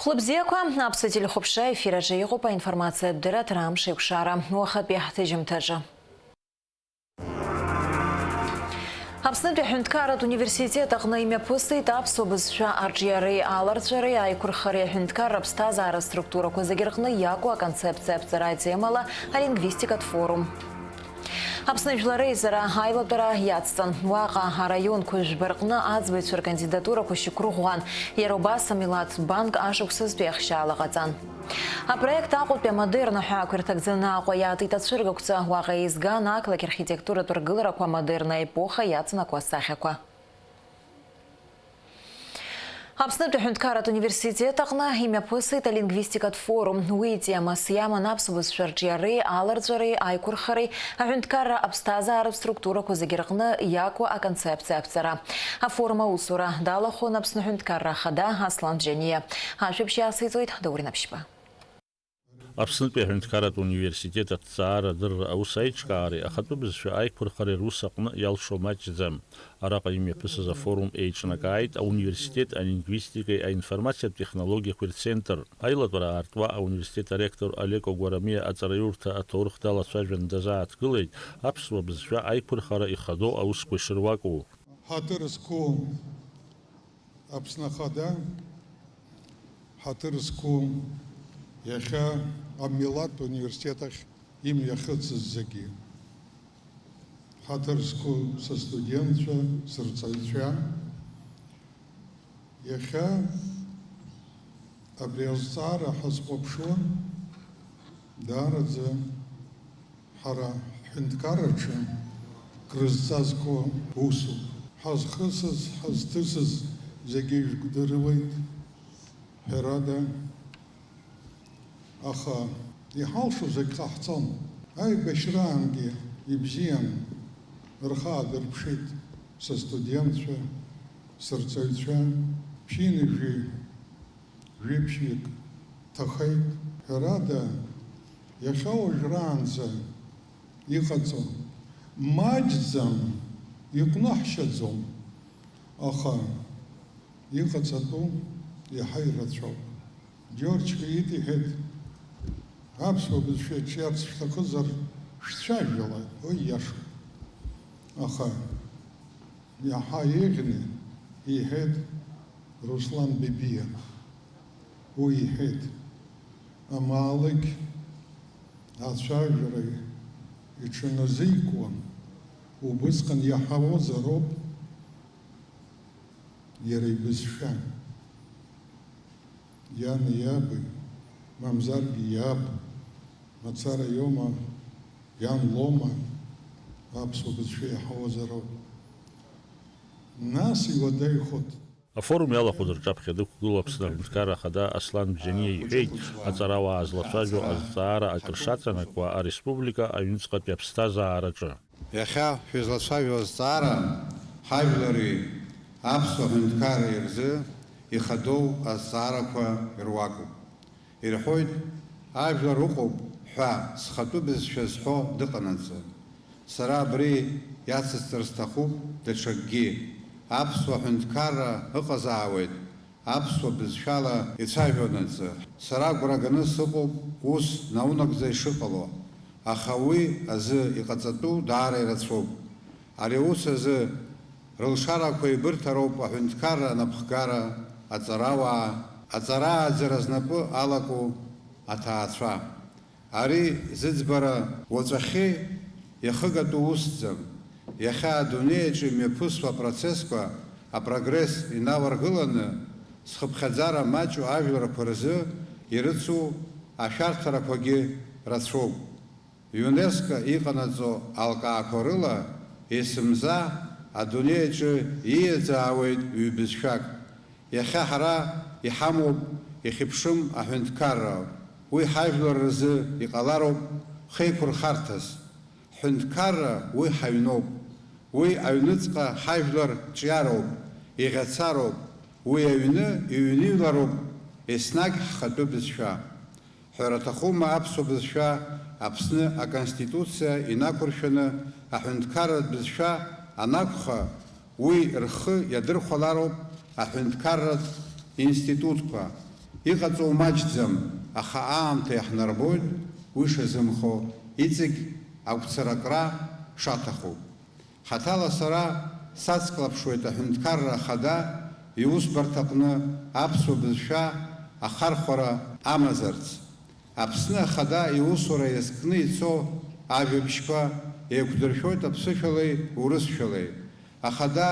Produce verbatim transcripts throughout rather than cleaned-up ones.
Хәлыбзиақәа, аԥсуа телехәаԥшра аефир аҿы иҟоуп аинформациатә дырраҭара Амш еиқәшара, уахатәи ҳҭыжьымҭаҿы. Аԥснытәи аҳәынҭқарратә университет аҟны имҩаԥысит аԥсуа бызшәа арҿиареи аларҵәареи аиқәырхареи аҳәынҭқарра аԥсҭазаара структурақәа зегьы рҟны иакәу аконцепциа аԥҵара атемала алингвистикатә форум. Аԥсны жәлар реизара аилатәара иацҵан. Уаҟа араионқәа жәба рҟны аӡбаҩцәа ркандидатурақәа шьақәырӷәӷәан, иара убас амилаҭтә банк ашықәсазтәи ахьшьаала ҟаҵан. Апроект Аҟәатәи амодерн аҳәаақәа ирҭагӡаны Аҟәа иаатит ацәыргақәҵа, уаҟа еизган ақалақь архитектуратә ргыларақәа амодерн аепоха иаҵанакуа асахьақәа. Аԥснытәи аҳәынҭқарратә университет аҟны имҩаԥысит алингвистикатә форум. Уи итемас иаман аԥсуа бызшәа арҿиареи аларҵәареи аиқәырхареи аҳәынҭқарра аԥсҭазааратә структурақәа зегьы рҟны иакәу аконцепциа аԥҵара. Афорум аусура далахәын Аԥсны аҳәынҭқарра ахада Аслан Џьаниа. Ажәабжь иациҵоит Даур Наԥшьба. Аԥснытәи аҳәынҭқарратә университет аҭҵаара адырра аус аиҿкаареи ахатәы бызшәа аиқәырхареи рус аҟны иалшо маҷӡам. Араҟа имҩаԥысыз афорум еиҿнакааит ауниверситет алингвистикеи аинформациатә технологиақәеи рцентр. Аилатәара аартуа ауниверситет аректор Олеко Гәарамиа аҵараиурҭа аҭоурых далацәажәан дазааҭгылеит аԥсуа бызшәа аиқәырхара ихадоу аусқәа ишыруаку. Ҳаҭыр зқәу Аԥсны Ахада, ҳаҭыр зқәу иахьа амилаҭ университет ахь имҩахыҵыз зегьы, ҳаҭыр зқәу сыстудентцәа, сырҵаҩцәа, иахьа абри азҵаара ҳазхәаԥшуа, даараӡа ҳара ҳҳәынҭқарраҿы крызҵазкуа усуп. Ҳазхысыз, ҳазҭысыз зегьы ижәдыруеит, ҳәарада, аха иҳалшо зегь ҟаҳҵон. Аибашьраангьы ибзиан, рхы аадырԥшит сыстудентцәа, сырҵаҩцәа, ԥшьынҩажәи жәибжьык ҭахеит. Ҳәарада, иахьа уажәраанӡа иҟаҵо маҷӡам, иҟәныҳшьаӡом, аха иҟаҵатәу иаҳа ирацәоуп. Џьорџь Каиит иҳәеит, аԥсуа бызшәа аҿиарц шәҭахызар, шәцәажәалааит, уи иашоуп. Аха иаҳа еиӷьны иҳәеит Руслан Бебиа. Уи иҳәеит, амаалықь ацәажәара иҽаназикуа, убысҟан иаҳауазароуп иара ибызшәа. Иани иаби, мамзаргьы иаб, мацара иоума, иан лоума, аԥсуа бызшәа иаҳауазароуп. Нас иуадаҩхоит. Афорум иалахәыз рҿаԥхьа дықәгылоу Аԥсны аҳәынҭқарра ахада Аслан Бжьаниа иҳәеит, аҵарауаа злацәажәо азҵаара акыр шаҵанакуа ареспублика аҩныҵҟатәи аԥсҭазаараҿы. Иахьа шәызлацәажәо азҵаара ҳажәлари аԥсуа ҳәынҭқарреи рзы ихадоу азҵаарақәа ируакуп. Ирҳәоит, ажәлар ыҟоуп ҳәа зхатәы бызшәа зҳәо дыҟанаҵы. Сара абри иацысҵар сҭахуп даҽакгьы. Аԥсуа ҳәынҭқарра ыҟазаауеит аԥсуа бызшәала ицәажәонаҵы. Сара агәра ганы сыҟоуп ус наунагӡа ишыҟало, аха уи азы иҟаҵатәу даара ирацәоуп. Ари аус азы рылшарақәа еибырҭароуп аҳәынҭқарра анапхгара, аҵарауаа, аҵарааӡара знапы алаку аҭаацәа. Ари зыӡбара уаҵәахьы иахыгатәу усӡам. Иахьа адунеи аҿы имҩаԥысуа апроцессқәа апрогресс инаваргыланы, зхыԥхьаӡара маҷу ажәларқәа рзы ирыцу ашәарҭарақәагьы рацәоуп. ЮНЕСКО иҟанаҵо алкаақәа рыла есымза адунеи аҿы ииаӡаауеит ҩбызшәак. Иахьа ҳара иҳамоуп ихьыԥшым аҳәынҭқарра, уи ҳажәлар рзы иҟалароуп хеиқәырхарҭас. Ҳҳәынҭқарра уи ҳаҩноуп, уи аҩныҵҟа ҳажәлар ҿиароуп, иӷьацароуп, уи аҩны иҩныҩлароуп еснагь ҳхатәы бызшәа. Ҳәара аҭахума аԥсуа бызшәа Аԥсны Аконституциа инақәыршәаны аҳәынҭқарратә бызшәа анакәха, уи рхы иадырхәалароуп аҳәынҭқарратә институтқәа. Иҟаҵоу маҷӡам, аха аамҭа иаҳнарбоит уи шазымхо, иҵегь агәцаракра шаҭаху. Хаҭала сара сацклаԥшуеит аҳәынҭқарра ахада иусбарҭаҟны аԥсуа бызшәа ахархәара амазарц. Аԥсны ахада иусура иазкны ицо ажәабжьқәа еиқәдыршәоит аԥсышәалеи урысшәалеи. Ахада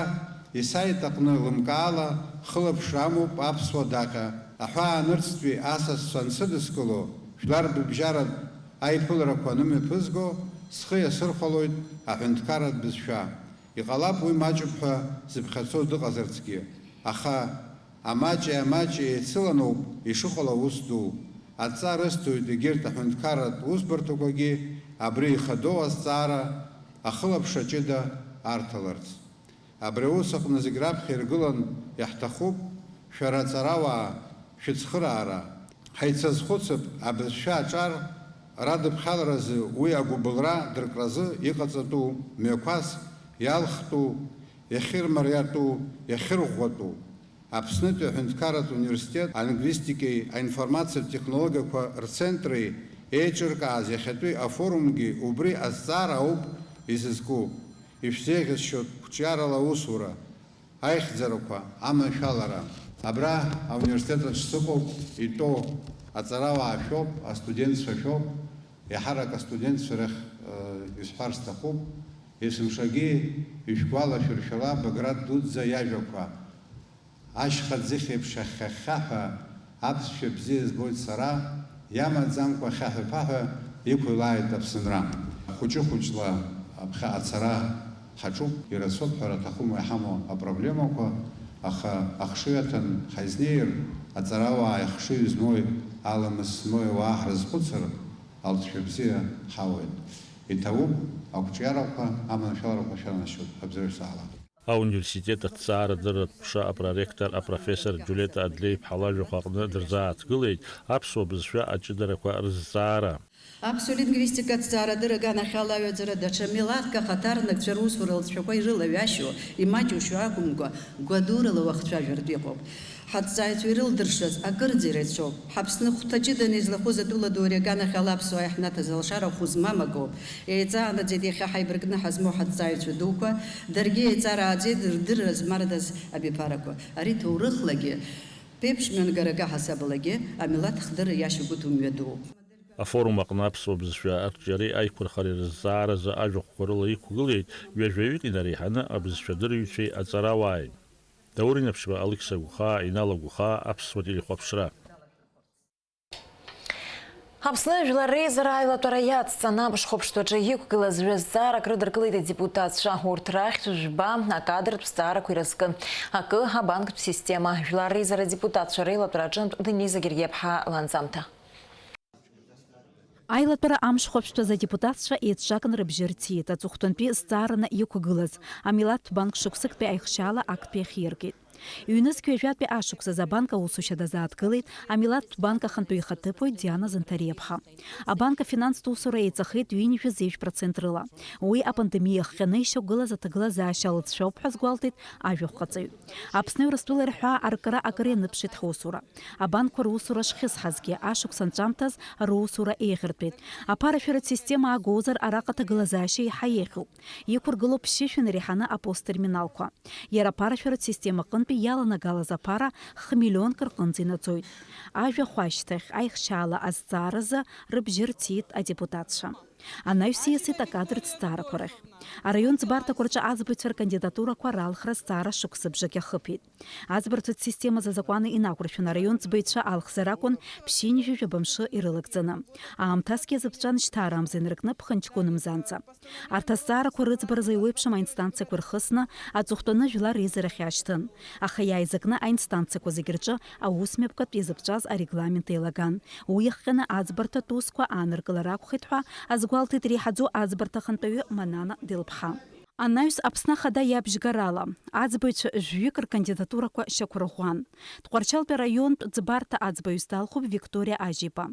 исаит аҟны лымкаала хылаԥшра амоуп аԥсуа даҟьа аҳәаанырцәтәи асасцәа ансыдыскыло, жәлар рыбжьаратә аиԥыларақәа анымҩаԥызго, схы иасырхәалоит аҳәынҭқарратә бызшәа. Иҟалап уи маҷуп ҳәа зыԥхьацо дыҟазарцгьы, аха амаҷи амаҷи еицыланоуп ишыҟало аус ду. Адҵа рысҭоит егьырҭ аҳәынҭқарратә усбарҭақәагьы абри ихадоу азҵаара ахылаԥшра ҷыда арҭаларц. Абри аус аҟны зегь раԥхьа иргылан иаҳҭахуп, шәара аҵарауаа, шәыцхыраара. Ҳаицазхәыцып, абызшәа аҿар радыԥхьаларазы уи агәыбылра дыркразы иҟаҵатәу мҩақәас иалхтәу, иахьырмариатәу, иахьырӷәӷәатәу. Аԥснытәи аҳәынҭқарратә университет алингвистикеи аинформациатә технологиақәа рцентри еиҿыркааз иахьатәи афорумгьы убри азҵаара ауп изызку. Ишәзеиӷьасшьоит қәҿиарала аусура, аихьӡарақәа, аманшәалара. Абра ауниверситет аҿы сыҟоуп, итәоу аҵарауаа шәоуп, астудентцәа шәоуп, еиҳарак астудентцәа рахь, э, исҳәар сҭахуп, есымшагьы ишәгәалашәыршәала Баграт дуӡӡа иажәақәа. Ашьха ӡыхь еиԥш ахьхьа-хьхьаҳәа аԥсшәа бзиа збоит сара, иамаӡамкәа хьаҳәа-ԥаҳәа иқәылааит Аԥсынра. Хәыҷы-хәыҷла аԥхьа ацара ҳаҿуп, ирацәоуп ҳәара аҭахума иҳамоу апроблемақәа, аха ахшыҩ аҭан ҳаизнеир, аҵарауааи ахшыҩ змоуи аламыс змоуи ауаа ҳрызхәыцыр, алҵшәа бзиа ҳауеит. Иҭабуп, ақәҿиарақәа, аманшәаларақәа шәанашьоуп, абзиара шәзаҳалап. Ауниверситет аҭҵаарадырратә ҟәша апроректор апрофессор Џьулета Адлеиԥҳа лажәахә аҟны дырзааҭгылеит аԥсуа бызшәа аҷыдарақәа рызҵаара. Аԥсуа лингвистика аҭҵаарадырра аганахьала аҩаӡара даҽа милаҭк ахаҭарнакцәа русура лҵшәақәа ирылаҩашьо, имаҷушьо акәымкәа, гәадурала уахцәажәартә иҟоуп. Ҳаҭҵааҩцәа ирылдыршаз акырӡа ирацәоуп. Ҳаԥсны хәҭа ҷыданы излахәыз атәыла ду ари аганахьала аԥсуаа иаҳнаҭаз алшара хәы змам акоуп. Еиҵаанаҵеит иахьа ҳаибаркны ҳазмоу ҳаҭҵааҩцәа дуқәа, даргьы еиҵара ааӡеит рдырра змардаз абиԥарақәа. Ари ҭоурыхлагьы, ԥеиԥш мҩангара агаҳасабалагьы, амилаҭ хдырра иашьақәыҭу мҩадууп. Афорум аҟны аԥсуа бызшәа арҿиареи аиқәырхареи рызҵааразы ажәахәқәа рыла иқәгылеит ҩажәаҩык инареиҳаны абызшәадырҩцәеи аҵарауааи. Даур Инаԥшьба, Алықьса Гәхаа, Инал Агәхаа, Аԥсуа телехәаԥшра. Аԥсны Жәлар Реизара аилатәара иацҵаны аԥшхәаԥштәаҿы иқәгылаз жәа-зҵаарак рыдыркылеит адепутатцәа. Урҭ рахьтә жәба акадртә зҵаарақәа ирызкын. Акы, абанктә система. Жәлар Реизара адепутатцәа реилатәара аҿынтә Дениза Гергиаԥҳа ланҵамҭа. Аилатәара амшхәаԥштәаз адепутатцәа еицҿакны рыбжьы рҭиит, аҵыхәтәантәи зҵаараны иқәгылаз, амилаҭтә банк шықәсыктәи аихшьаала актәи ахьиркит. Ҩнызқь ҩажәатәи ашықәсазы абанк аусушьа дазааҭгылеит амилаҭтә банк ахантәаҩы ихаҭыԥуаҩ Диана Занҭариаԥҳа. Абанк афинанстә усура еиҵахеит ҩынҩажәи зеижә процент рыла. Уи апандемиа ахҟьаны ишьақәгылаз аҭагылазаашьа алҵшәоуп ҳәа азгәалҭеит ажәахәҟаҵаҩ. Аԥсны Урыстәыла ирҳәаа аркра акыр ианыԥшит ҳусура. Абанкқәа русура шхьысҳазгьы, ашықәс анҵәамҭаз русура еиӷьыртәит. Аԥарашәаратә система агозар, араҟа аҭагылазаашьа еиҳа еиӷьуп. Иқәыргылоуп ԥшьышә инареиҳаны апосттерминалқәа. Иара аԥарашәаратә система аҟынтәи иаланагалаз аԥара хмиллионк рҟынӡа инаӡоит. Ажәахә ашьҭахь аихшьаала азҵааразы рыбжьы рҭиит адепутатцәа. Анаҩс ииасит акадртә зҵаарақәа рахь. Араион ӡбарҭақәа рҿы аӡбаҩцәа ркандидатурақәа ралхра зҵаара шықәсыбжак иахыԥеит. Аӡбарҭатә системазы азакәаны инақәыршәаны араион ӡбаҩцәа алхзар акәын ԥшьынҩажәи жәаба мшы ирылагӡаны. Аамҭа аскьа зыԥҵәан шьҭа арамза инаркны ԥхынҷкәын мзанӡа. Арҭ азҵаарақәа рыӡбаразы еиуеиԥшым аинстанциақәа ирхысны аҵыхәтәаны Жәлар Реизарахь иаашьҭын. Аха иааизакны аинстанциақәа зегь рҿы аусмҩаԥгатә иазыԥҵәаз арегламент еилаган. Уи иахҟьаны аӡбарҭатә усқәа ааныркылар акәхеит ҳәа азгәалҭеит реиҳаӡоу аӡбарҭа ахантәаҩы Манана Делԥҳа. Анаҩс Аԥсны Ахада иабжьгарала, аӡбаҩцәа жәаҩык ркандидатурақәа шьақәырӷәӷәан. Тҟәарчалтәи араионтә ӡбарҭа аӡбаҩыс далхуп Викториа Ажьиба.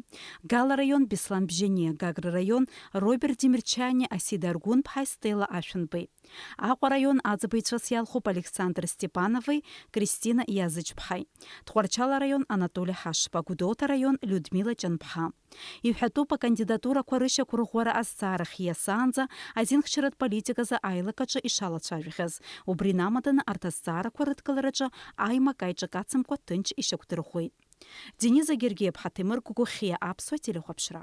Гала раион Беслан Бжьаниа, Гагра раион Роберт Демирчани, Асида Аргәынԥҳаи Стелла Ашәынбеи. Аҟәа раион аӡбаҩцәас иалхуп Александр Степанови Кристина Иазыџьԥҳаи. Тҟәарчал араион Анатоли Ҳашба, Гәдоуҭа араион Людмила Ҷанԥҳа. Иҳәатәуп акандидатурақәа рышьақәырӷәӷәара азҵаарахь ииасаанӡа азинхьчаратә политиказы аилакаҿы ишалацәажәахьаз. Убри инамаданы арҭ азҵаарақәа рыдкылараҿы аимак-аиҿак ацымкәа ҭынч ишьақәдырӷәӷәеит. Дениза Гергиеԥҳа, Ҭемыр Гәгәыхиа, Аԥсуа телехәаԥшра.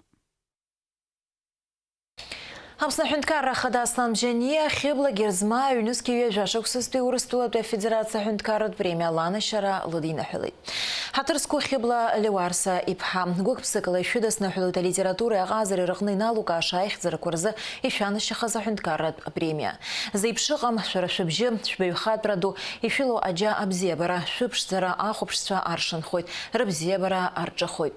Аԥсны аҳәынҭқарра ахада Аслан Бжьаниа Хьыбла Герзмаа ҩнызқьи ҩажәа шықәсазтәи Урыстәылатәи Афедерациа аҳәынҭқарратә премиа аланашьара лыдиныҳәалеит. Ҳаҭыр зқәу Хьыбла Леуарса иԥҳа, гәык-ԥсыкала ишәыдысныҳәалоит алитературеи аҟазареи рыҟны иналукааша аихьӡарақәа рзы ишәанашьахаз аҳәынҭқарратә премиа. Зеиԥшыҟам шәара шәыбжьы, шәбаҩхатәра ду, ишәылоу аџьа абзиабара, шәыԥшӡара ахәаԥшцәа аршанхоит, рыбзиабара арҿыхоит.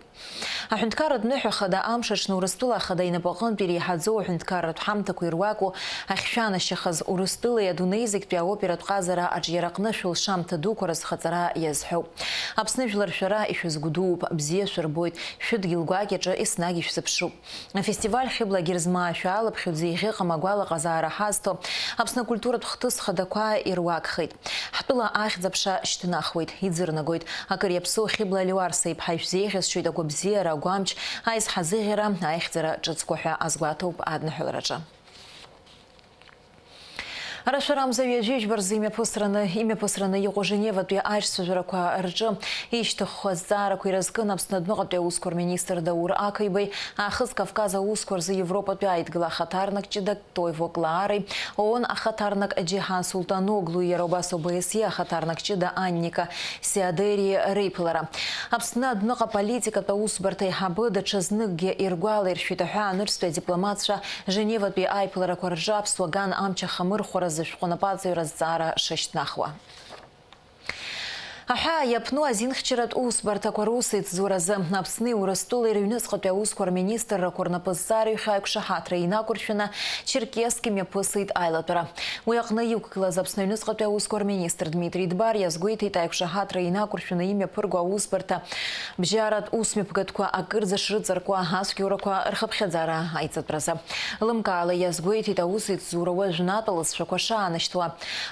Аҳәынҭқарратә ныҳәа хада амш аҽны Урыстәыла ахада инапаҟынтә иреиҳаӡоу аҳәынҭқарратә ҳамҭақәа ируаку ахьшәанашьахаз Урыстәылеи адунеи зегьтәи аоператә ҟазара аҿиараҟны шәылшамҭа дуқәа рызхаҵара иазҳәоуп. Аԥсны жәлар шәара ишәызгәдууп, бзиа шәырбоит, шәыдгьыл гәакьаҿы еснагь ишәзыԥшуп. Афестиваль Хьыбла Герзмаа шәаалаԥхьоит зеиӷьыҟам агәалаҟазаара ҳазҭо Аԥсны акультуратә хҭыс хадақәа ируакхеит. Ҳтәыла ахьӡ-аԥша шьҭнахуеит, иӡырнагоит. Акыр иаԥсоу Хьыбла Леуарса-иԥҳа ишәзеиӷьасшьоит агәабзиара, агәамч, аизҳазыӷьара, аихьӡара ҿыцқәа ҳәа азгәаҭоуп адныҳәалараҿы. Арашәара амза ҩажәи жәба рзы имҩаԥысраны, имҩаԥысраны иҟоу Женеватәи аиҿцәажәарақәа рҿы ишьҭыххо азҵаарақәа иразкын Аԥсны адәныҟатәи аусқәа рминистр Даур Ақаибеи, Аахыс Кавказ аусқәа рзы Европатәи аидгыла ахаҭарнак ҷыда Тоиво Клаареи, ООН ахаҭарнак Џьиҳан Султаноглуи, иара убас ОБСЕ ахаҭарнак ҷыда Анника Сиадери реиԥылара. Аԥсны адәныҟа политикатә аусбарҭа аиҳабы даҽазныкгьы иргәалаиршәеит аҳәаа анырцәтәи адипломатцәа Женеватәи аиԥыларақәа рҿы аԥсуа ган амч ахамырхәаразы шәҟәнапаҵаҩра азҵаара шышьҭнахуа. Аҳәаа иаԥну азинхьчаратә усбарҭақәа русеицзуразы Аԥсни Урыстәылеи рыҩныҵҟатәи аусқәа рминистррақәа рнапы зҵаарҩхьоу аиқәшаҳаҭра инақәыршәаны Черкесск имҩаԥысит аилатәара. Уи аҟны иқәгылаз Аԥсны аҩныҵҟатәи аусқәа рминистр Дмитри Дбар иазгәеиҭеит, аиқәшаҳаҭра инақәыршәаны имҩаԥырго аусбарҭа бжьаратә усмҩаԥгатәқәа акырӡа шрыҵаркуа ацәгьоурақәа рхыԥхьаӡара аиҵатәразы. Лымкаала иазгәеиҭеит аусеицзура уажәнатә алҵшәақәа шаанашьҭуа.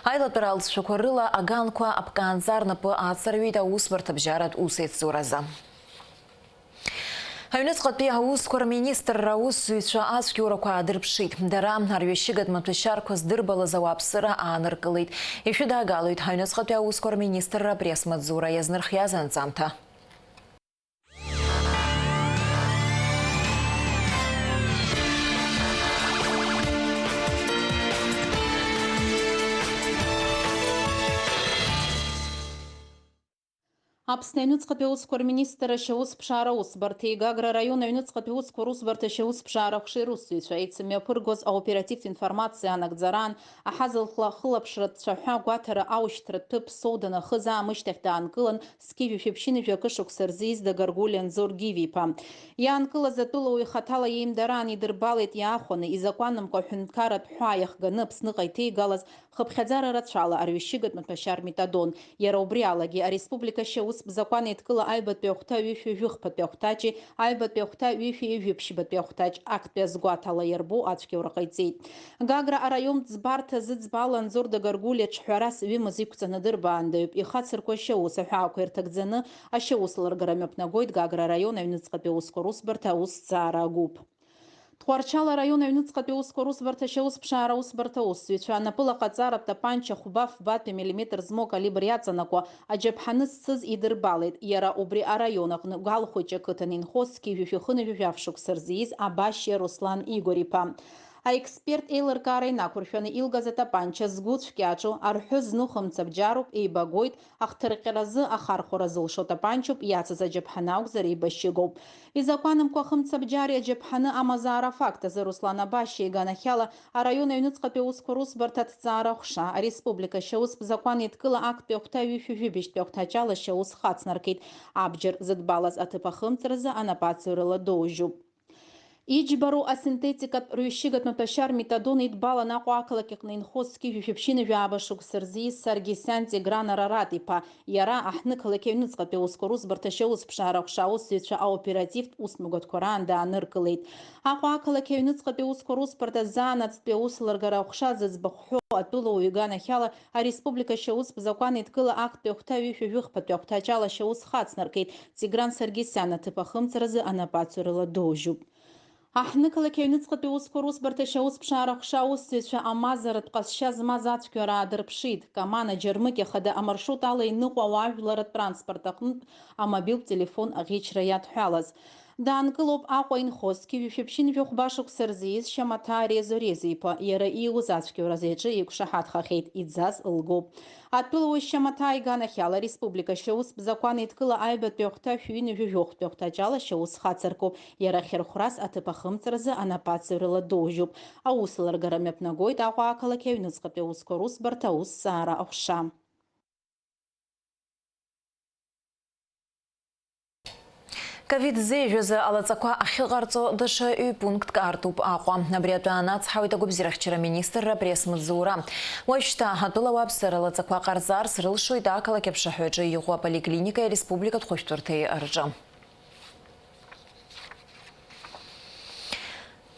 Аилатәара алҵшәақәа рыла аганқәа аԥкаанӡа рнапы ацырҩит аусбарҭа бжьаратә усеицзуразы. Аҩныҵҟатәи аусқәа рминистрра аусзуҩцәа ацәгьоурақәа аадырԥшит. Дара арҩашьыгатә маҭәашьарқәа здырбалаз ауааԥсыра ааныркылеит. Ишәыдагалоит аҩныҵҟатәи аусқәа рминистрра апресс-маҵзура иазнырхиаз анҵамҭа. Аԥсны аҩныҵҟатәи аусқәа рминистрра ашьаусԥшаара усбарҭеи Гагра араион аҩныҵҟатәи аусқәа русбарҭа ашьаусԥшаара аҟәшеи русзуҩцәа еицымҩаԥыргоз аоперативтә информациа анагӡараан аҳазылхла ахылаԥшратә цәаҳәа агәаҭара аушьҭратә ҭыԥ Соу данахыз аамышьҭахь даанкылан, зқьи жәшәи ԥшьынҩажәи акы шықәса рзы ииз Дагаргәылиа Анзор Гиви-иԥа. Иаанкылаз атәылауаҩ хаҭала иеимдараан идырбалеит иаахәаны, изакәанымкәа аҳәынҭқарратә ҳәаа иахганы Аԥсныҟа иҭеигалаз хыԥхьаӡара рацәала арҩашьыгатә маҭәашьар метадон. Иара убри алагьы ареспублика ашьаустә закәан еидкыла аҩбатәи ахәҭа ҩышәи жәыхԥатәи ахәҭаҷи аҩбатәи ахәҭа ҩышәи ҩажәи ԥшьбатәи ахәҭаҷ актәи азгәаҭала иарбоу ацәгьоурақәа ҟаиҵеит. Гагра араионтә ӡбарҭа зыӡбала Анзор Дагаргәылиа ҿҳәарас ҩымыз иқәҵаны дырбаандаҩуп, ихацырку ашьаус аҳәаақәа ирҭагӡаны ашьаус лыргара мҩаԥнагоит Гагра араион аҩныҵҟатәи аусқәа русбарҭа аусҭҵаара агәыԥ. Тҟәарчал араион аҩныҵҟатәи аусқәа русбарҭа ашьаусԥшаара аусбарҭа аусзуҩцәа анапыла ҟаҵаратә тапанча хәба фбатәи миллиметр змоу акалибр иаҵанакуа аџьаԥҳаны зцыз идырбалеит, иара убри араион аҟны Гәалхәыҷ ақыҭан инхо зқьи жәшәи хынҩажәи жәаф шықәса рзы ииз Абашьиа Руслан Игорь-иԥа. Аексперт еилыркаара инақәыршәаны илгаз атапанча згәы цәгьаҿу, арҳәы зну хымцабџьаруп, еибагоит, ахҭырҟьаразы, ахархәара зылшо тапанчоуп, иацыз аџьаԥҳаны акәзар еибашьыгоуп. Изакәанымкәа хымцабџьари аџьаԥҳаны амазаара афакт азы Руслан Абашьиа иганахьала араион аҩныҵҟатәи аусқәа русбарҭа аҭҵаара аҟәша, ареспублика ашьаустә закәан еидкыла актәи ахәҭа ҩышәи жәибжьтәи ахәҭаҷ ала ашьаус хацнаркит, абџьар зыдбалаз аҭыԥ ахымҵразы анапаҵаҩрала доужьуп. Иџьбароу асинтетикатә рҩышьыгатә маҭәашьар метадон идбалан Аҟәа ақалақь аҟны инхоз зқьи жәшәи ԥшьынҩажәи жәаба шықәса рзы ииз Саргисиан Тигран Араратиԥа. Иара аҳҭнықалақь аҩныҵҟатәи аусқәа русбарҭа ашьаусԥшаара аҟәша аусзуҩцәа аоперативтә усмҩаԥгатәқәа раан дааныркылеит. Аҟәа ақалақь аҩныҵҟатәи аусқәа русбарҭа заанаҵтәи аусеилыргара аҟәша зыӡбахә ҳәоу атәылауаҩ иганахьала ареспублика ашьаустә закәан еидкыла актәи ахәҭа ҩышәи жәыхԥатәи ахәҭаҷ ала ашьаус хацнаркит. Тигран Саргисиан аҭыԥ ахымҵразы анапаҵаҩрала доужьуп. Аҳҭнықалақь аҩныҵҟатәи аусқәа русбарҭа ашьаусԥшаара аҟәша аусзуҩцәа амазаратә ҟазшьа змаз ацәгьоура аадырԥшит. Каман аџьармыкьа хада амаршрут ала иныҟәауа ажәлар атранспорт аҟнытә амобилтә телефон аӷьычра иадҳәалаз. Даанкылоуп Аҟәа инхоз зқьи жәшәи ԥшьынҩажәи жәохәба шықәса рзы ииз Шьамаҭаа Резо Резо-иԥа, иара ииуз ацәгьоуразы иҿы иқәшаҳаҭхахьеит, иӡаз лгоуп. Атәылауаҩ Шьамаҭаа иганахьала ареспублика ашьаустә закәан еидкыла аҩбатәи ахәҭа шәи ҩынҩажәи жәохәтәи ахәҭаҷ ала ашьаус хацыркуп. Иара хьырхәрас аҭыԥ ахымҵразы анапаҵаҩрала доужьуп. Аусеилыргара мҩаԥнагоит Аҟәа ақалақь аҩныҵҟатәи аусқәа русбарҭа аусҭҵаара аҟәша. Ковид зеижәазы алаҵақәа ахьыҟарҵо даҽа ҩ-пунктк аартуп Аҟәа. Абри атәы аанацҳауеит агәабзиарахьчара министрра апресс-маҵзура. Уажәшьҭа атәыла уааԥсыра лаҵақәа ҟарҵарц рылшоит ақалақь аԥшаҳәаҿы иҟоу аполиклиникеи ареспубликатә хәышәтәырҭеи рҿы.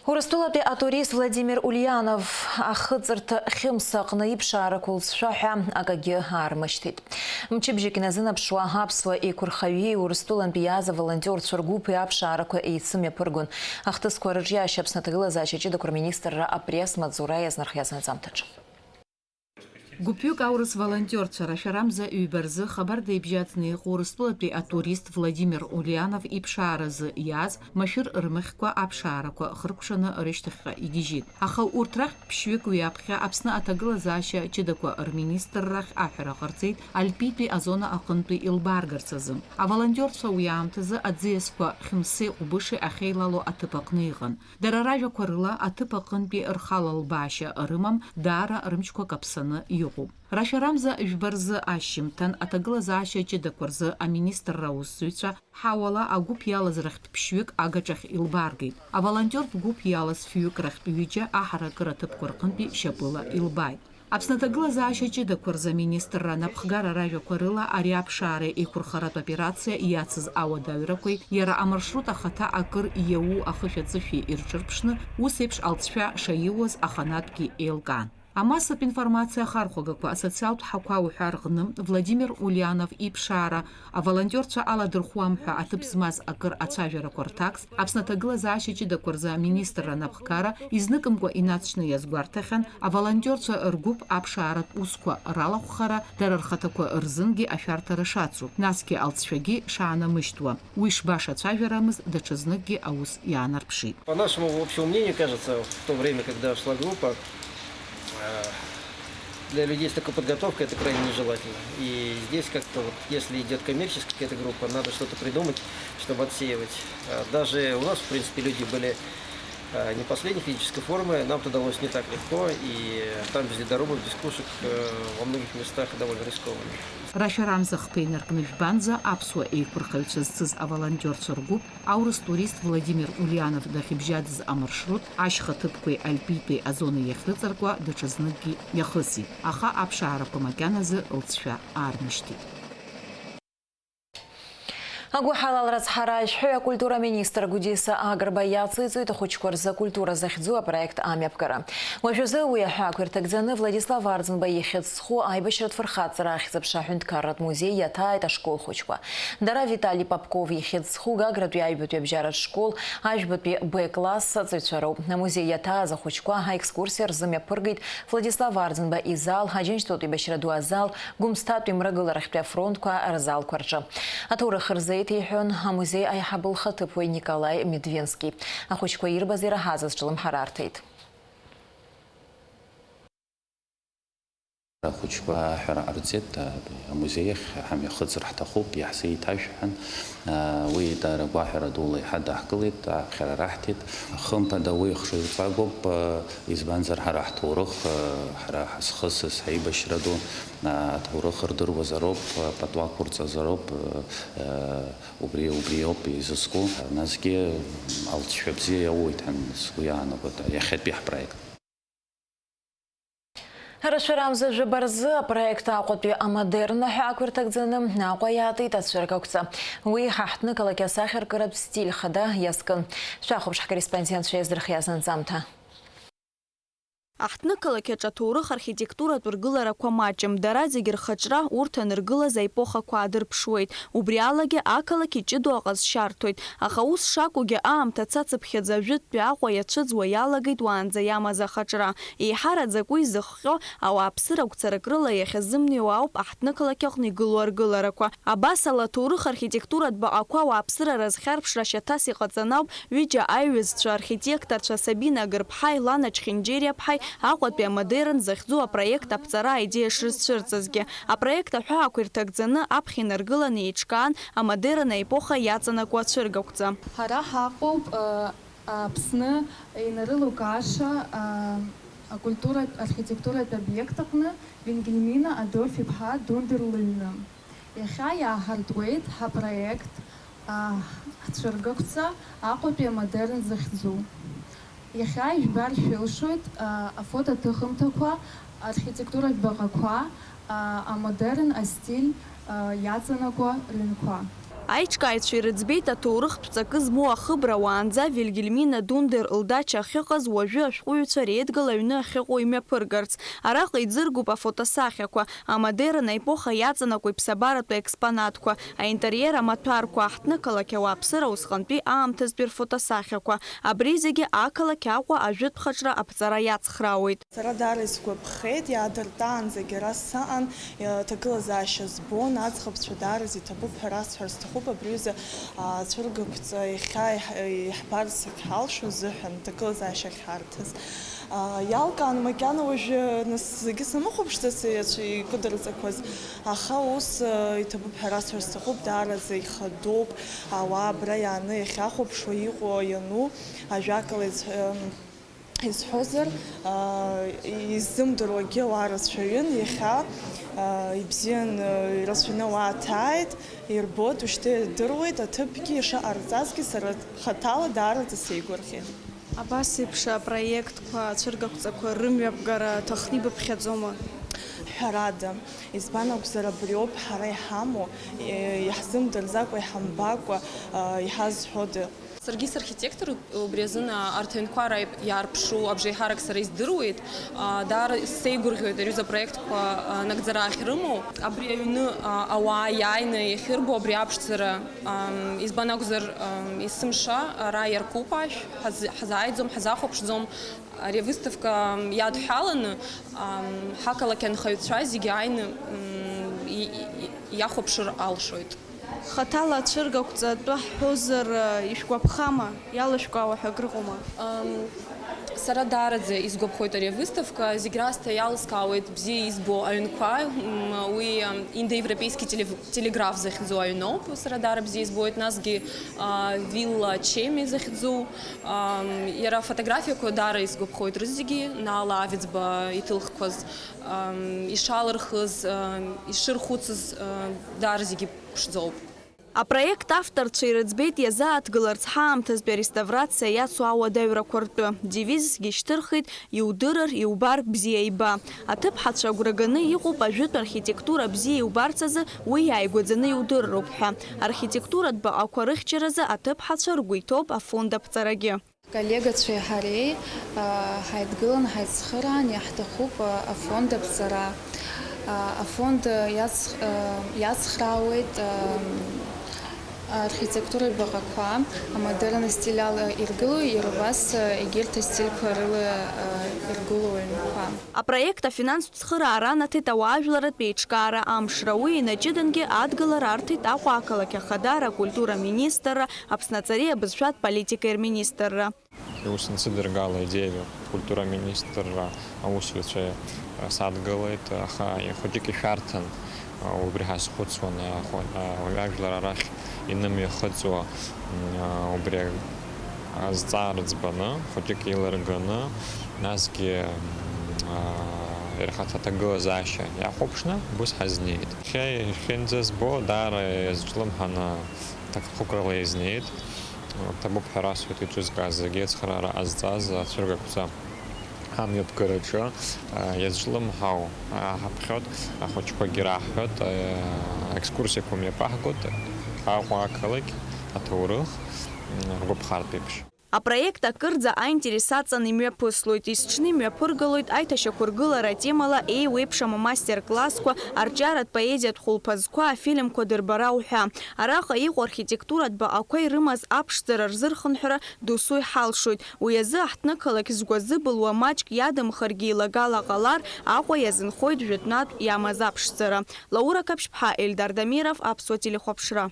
Урыстәылатәи атурист Владимир Ульянов ахыҵырҭа Хьымс аҟны иԥшаарақәа лҵшәа ҳәа акагьы аармышьҭит. Мчыбжьык иназынаԥшуа аԥсуа еиқәырхаҩи Урыстәылантәи иааз аволонтиорцәа ргәыԥи аԥшаарақәа еицымҩаԥыргон. Ахҭысқәа рыҿиашьа Аԥсны аҭагылазаашьа ҷыдақәа рминистрра апресс-маҵзура иазнархиаз анҵамҭаҿы. Гәыԥҩык аурыс волонтиорцәа рашәарамза ҩба рзы хабарда ибжьаӡны иҟоу Урыстәылатәи атурист Владимир Ульянов иԥшааразы иааз машәыр рмыхьқәа аԥшаарақәа хыркәшаны рышьҭахьҟа игьежьит. Аха урҭ рахьтә ԥшьҩык уи аԥхьа Аԥсны аҭагылазаашьа ҷыдақәа рминистррахь аҳәара ҟарҵеит Альпитәи азона аҟынтәи илбааргарц азы. Аволонтиорцәа уи аамҭазы аӡиасқәа Хьымсеи Ҟәбыши ахьеилало аҭыԥ аҟны иҟан. Дара ражәақәа рыла, аҭыԥ аҟынтәи рхала лбаашьа рымам, даара рымчқәа каԥсаны иҟоуп. Рашәарамза жәба рзы ашьжьымҭан аҭагылазаашьа ҷыдақәа рзы аминистрра аусзуҩцәа ҳауала агәыԥ иалаз рахьтә ԥшьҩык агаҿахь илбааргеит. Аволонтиортә гәыԥ иалаз фҩык рахьтә ҩыџьа аҳаракыра ҭыԥқәа рҟынтәи шьапыла илбааит. Аԥсны аҭагылазаашьа ҷыдақәа рзы аминистрра анапхгара ражәақәа рыла ари аԥшаара еиқәырхаратә операциа иацыз ауадаҩрақәеи иара амаршрут ахаҭа акыр иауу ахышә аҵышәи ирҿырԥшны, ус еиԥш алҵшәа шаиуаз аханатәгьы еилкаан. Амассатә информациа ахархәагақәа, асоциалтә ҳақәа уҳәа рҟны Владимир Ульянов иԥшаара аволонтиорцәа аладырхәуам ҳәа аҭыԥ змаз акыр ацәажәарақәа рҭакс, Аԥсны аҭагылазаашьа ҷыдақәа рзы аминистрра анапхгара изныкымкәа инаҵшьны иазгәарҭахьан, аволонтиорцәа ргәыԥ аԥшааратә усқәа ралахәхара дара рхаҭақәа рзынгьы ашәарҭара шацу, насгьы алҵшәагьы шаанамышьҭуа. Уи шбаша цәажәарамыз даҽазныкгьы аус иаанарԥшит. По нашему общему мнению, кажется, в то время, когда шла группа, э, для людей с такой подготовкой это крайне нежелательно. И здесь как-то вот, если идёт коммерческая какая-то группа, надо что-то придумать, чтобы отсеивать. Э, даже у нас, в принципе, люди были, э, не последней физической формы, нам это далось не так легко, и там без ледорубов, без пушек, э, во многих местах довольно рискованно. Рашәарамза хԥа инаркны жәбанӡа аԥсуа еиқәырхаҩцәа зцыз аволонтиорцәа ргәыԥ аурыс турист Владимир Ульянов дахьыбжьаӡыз амаршрут ашьха ҭыԥқәеи Альпитәи азонеи иахьрыҵаркуа даҽазныкгьы иахысит, аха аԥшаарақәа макьаназы лҵшәа аармышьҭит. Агәыҳалалра ацҳаражәҳәаҩ акультура аминистр Гәдиса Агрба иациҵоит ахәыҷқәа рзы акультура захьӡу апроект амҩаԥгара. Уажәазы уи аҳәаақәа ирҭагӡаны Владислав Арӡынба ихьӡ зху аибашьратә фырхаҵара ахьӡ-аԥша аҳәынҭқарратә музеи иаҭааит ашкол хәыҷқәа. Дара Витали Попков ихьӡ зху Гагратәи аҩбатәи абжьаратә школ ажәбатәи Б класс аҵаҩцәа роуп. Амузеи иаҭааз ахәыҷқәа аекскурсиа рзы мҩаԥыргеит Владислав Арӡынба изал, Аџьынџьтәылатәи еибашьра ду азал, Гәымсҭатәи мрагыларахьтәи афронтқәа рзалқәа рҿы. Аҭоурых рзеиҭеиҳәон амузеи аиҳабы лхаҭыԥуаҩ Николаи Медвински. Ахәыҷқәа ирбаз ираҳаз азҿлымҳара арҭеит. Ахәыҷқәа аҳәара ҟарҵеит, а, амузеи ахь ҳамҩахыҵыр ҳҭахуп, иаҳзеиҭашәҳәан, а, уи даара гәаҳәара дула иҳадаҳкылеит, аԥхьара раҳҭеит. Хымԥада уи хшыҩҵагоуп, а, избанзар ҳара ҳҭоурых, а, ҳара ҳазхысыз ҳаибашьра ду, а, аҭоурых рдыруазароуп, а, патуқәа рҵазароуп, а, а, убри, убриоуп изызку. Насгьы алҵшәа бзиа иоуеит ҳәа сгәы иаанагоит иахьатәи ҳпроект. Рашәарамза жәаба рзы апроект Аҟәатәи амодерн ҳәа ақәирҭагӡаны Аҟәа иаатит ацәыргақәҵа. Уи ҳаҳҭнықалақь асахьаркыратә стиль хада иазкын. Шәахәаԥш ҳкорреспондентцәа иазырхиаз анҵамҭа. Аҳҭнықалақь аҿы аҭоурых архитектуратә ргыларақәа маҷым, дара зегьы рхаҿра урҭ аныргылаз аепохақәа аадырԥшуеит. Убри алагьы ақалақь иҷыдоу аҟазшьа арҭоит, аха ус шакәугьы аамҭа цацыԥхьаӡа ажәытәтәи Аҟәа иацәыӡуа иалагеит уаанӡа иамаз ахаҿра. Еиҳараӡак уи зыхҟьо ауааԥсыра гәцарак рыла иахьазымнеиуа ауп аҳҭнықалақь аҟны игылоу аргыларақәа. Абасала, аҭоурых архитектуратә баҟақәа ауааԥсыра разхьарԥшра шьаҭас иҟаҵаны ауп ҩыџьа аиҩызцәа, архитекторцәа Сабина Агырԥҳаи Лана Чхинџьериаԥҳаи Аҟәатәи амодерн захьӡу апроект аԥҵара аидеиа шрызцәырҵызгьы. Апроект аҳәаақәа ирҭагӡаны аԥхьа инаргыланы еиҿкаан амодерн аепоха иаҵанакуа ацәыргақәҵа. Ҳара ҳаҟоуп, э, Аԥсны инарылукааша, э, акультуратә, архитектуратә обиект аҟны Вильгельмина Адольф-иԥҳа Дундер лыҩны. Иахьа иааҳартуеит ҳапроект, а, ҳцәыргақәҵа Аҟәатәи амодерн захьӡу. Иахьа ижәбар шәылшоит, а, афотоҭыхымҭақәа, архитектуратә баҟақәа, а, амодерн астиль, а, иаҵанакуа рыҩнқәа. Аиҿкааҩцәа ирыӡбеит аҭоурыхтә ҵакы змоу ахыбра уаанӡа Вильгельмина Дундер лдача ахьыҟаз, уажәы ашәҟәыҩҩцәа реидгыла аҩны ахьыҟоу имҩаԥыргарц. Араҟа иӡыргоуп афотосахьақәа, амодерн аепоха иаҵанакуа иԥсабаратәу аекспонатқәа, аинтериер амаҭәарқәа, аҳҭнықалақь ауааԥсыра усҟантәи аамҭазтәи рфотосахьақәа. Абри зегьы ақалақь Аҟәа ажәытә хаҿра аԥҵара иацхраауеит. Сара даара исгәаԥхеит, иаадыртаанӡагь ара саан, ҭагылазаашьа збон, аӡӷабцәа даараӡа иҭабуп ҳәа расҳәар сҭахуп, абри аҩыза, а, ацәыргақәҵа иахьа иаҳ-, иаҳбарц ахьҳалшо азыҳәан, ҭагылазаашьа ахьҳарҭаз. А, иалкаан макьана уажәы, нас, зегьы саныхәаԥшӡац иацәа икыдырҵақәаз, аха ус, а, иҭабуп ҳәа расҳәар сҭахуп, даараӡа ихадоуп, ауаа абра иааны иахьахәаԥшуа, иҟоу, иану, ажәакала, изҳ-, ам, исҳәозар, а, иззымдыруагьы ауаа рацәаҩын, иахьа, а, ибзиан, а, ирацәаны ауаа ҭааит, ирбоит, уажәшьҭа ирдыруеит, аҭыԥгьы ишыҟарҵазгьы сара хаҭала даараӡа сеигәырӷьеит. Абас еиԥш апроектқәа, ацәыргақәҵақәа рымҩаԥгара аҭахны ибыԥхьаӡома? Ҳәарада, избан акәзар, абриоуп ҳара иҳамоу, е, иаҳзымдырӡакәа, иҳамбакәа, а, иҳазҳәода? Саргьы сархитектор, убри азын, а, арҭ аҩнқәа ара иаарԥшу абжеиҳарак сара издыруеит. А, даара сеигәырӷьоит ари аҩыза апроектқәа, а, нагӡара ахьрымоу. Абри аҩны, а, ауаа иааины иахьырбо абри аԥшӡара, ам, избан акәзар, ам, есымша ара иаркуп ашә, ҳаз-, ҳазааиӡом, ҳазахәаԥшӡом. Ари авыставка, ам, иадҳәаланы, ам, ҳақалақь анхаҩцәа зегьы ааины, м, и-, и-, иахәаԥшыр алшоит. Хаҭала ацәыргақәҵа атәы ҳҳәозар, ишәгәаԥхама? Иалышәкаауа ҳәа акрыҟоума? Ам, сара даараӡа исгәаԥхоит ари авыставка, зегь раасҭа иалыскаауеит бзиа избо аҩнқәа, м, уи, ам, индоевропейский телев-, телеграф захьӡу аҩноуп, сара даара бзиа избоит, насгьы, а, Вилла Чеми захьӡу, ам, иара афотографиақәа даара исгәаԥхоит рызегьы, Наала Авиӡба иҭылхқәаз, ам, ишалырхыз, ам, ишырхәыцыз, а, даара зегьы ԥшӡоуп. Апроект авторцәа ирыӡбеит иазааҭгыларц ҳаамҭазтәи ареставрациа иацу ауадаҩрақәа ртәы. Девизсгьы шьҭырхит, иудырыр, иубар, бзиа иба. Аҭыԥҳацәа агәра ганы иҟоуп ажәытә архитектура бзиа иубарц азы уи иааигәаӡаны иудырроуп ҳәа. Архитектуратә баҟақәа рыхьчаразы аҭыԥҳацәа ргәы иҭоуп афонд аԥҵарагьы. Коллегацәеи ҳареи, а, ҳаидгылан ҳаицхыраан, иаҳҭахуп, а, афонд аԥҵара. А, афонд, а, иацх-, а, иацхраауеит, а, Архитектуратә баҟақәа амодерн астиль ала иргылоу, иара убас егьырҭ астильқәа рыла иргылоу аҩнқәа. Апроект афинанстә цхыраара анаҭеит ауаажәларратә еиҿкаара амшра. Уи инаҷыдангьы адгылара арҭеит Аҟәа ақалақь ахадара, акультура министрра, Аԥсны аҵареи абызшәатә политикеи рминистрра. Иус нсыдыргало идеиа акультура министрра аусзуҩцәа садгылеит, аха хәыҷык ишәарҭан, убри ҳазхәыцуан, ауаҩажәлар арахь инымҩахыҵуа, убри азҵаара ӡбаны, хәыҷык еилырганы, насгьы ирхаҭа аҭагылазаашьа иахәаԥшны убыс ҳазнеит. Иахьа иахьынӡазбо даара иазҿлымҳаны ҭакԥхықәрала изнеит. Ҭабуп ҳәа расҳәоит иҿызкааз зегьы, ацхыраара ҟазҵаз ацәыргақәҵа амҩаԥгараҿы иазҿлымҳау ааҳаԥхьоит, ахәыҷқәагьы раҳҳәоит, аекскурсиақәа мҩаԥаҳгоит Аҟәа ақалақь аҭоурых ргәаԥхартә еиԥш. Апроект акырӡа аинтерес аҵан имҩаԥыслоит, есҽны имҩаԥыргалоит аиҭашьақәыргылара атемала еиуеиԥшым амастер-классқәа, арҿиаратә поезиатә хәылԥазқәа, афильмқәа дырбара уҳәа. Араҟа иҟоу архитектуратә баҟақәа ирымаз аԥшӡара рзырхынҳәра досу иҳалшоит. Уи азы аҳҭнықалақь згәазыбылуа маҷк иадамхаргьы еилагала ҟалар, Аҟәа иазынхоит жәытәнатә иамаз аԥшӡара. Лаура Қаԥшьԥҳа, Ельдар Дамиров, Аԥсуа телехәаԥшра.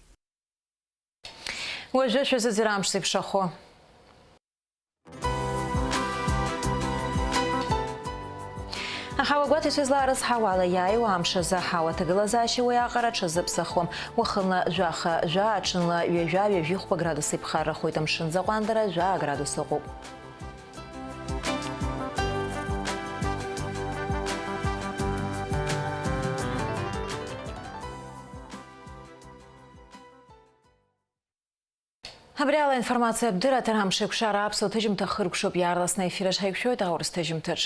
Уажәы шәазыӡырҩ амш зеиԥшрахо. Аҳауа гәаҭеицәа злаарыцҳауала иааиуа амш азы аҳауа аҭагылазаашьа уи аҟара аҽазыԥсахуам. Уахынла жәаха, жәаа, аҽынла ҩажәа, ҩажәихәба градус иԥхаррахоит, амшын аӡы аҟәандара жәаа градус ыҟоуп. Абри ала аинформациатә дырраҭара Амшеикәшара аԥсуа ҭыжьымҭа хыркәшоуп, иаарласны аефир аҿы ҳаиқәшәоит аурыс ҭыжьымҭаҿ.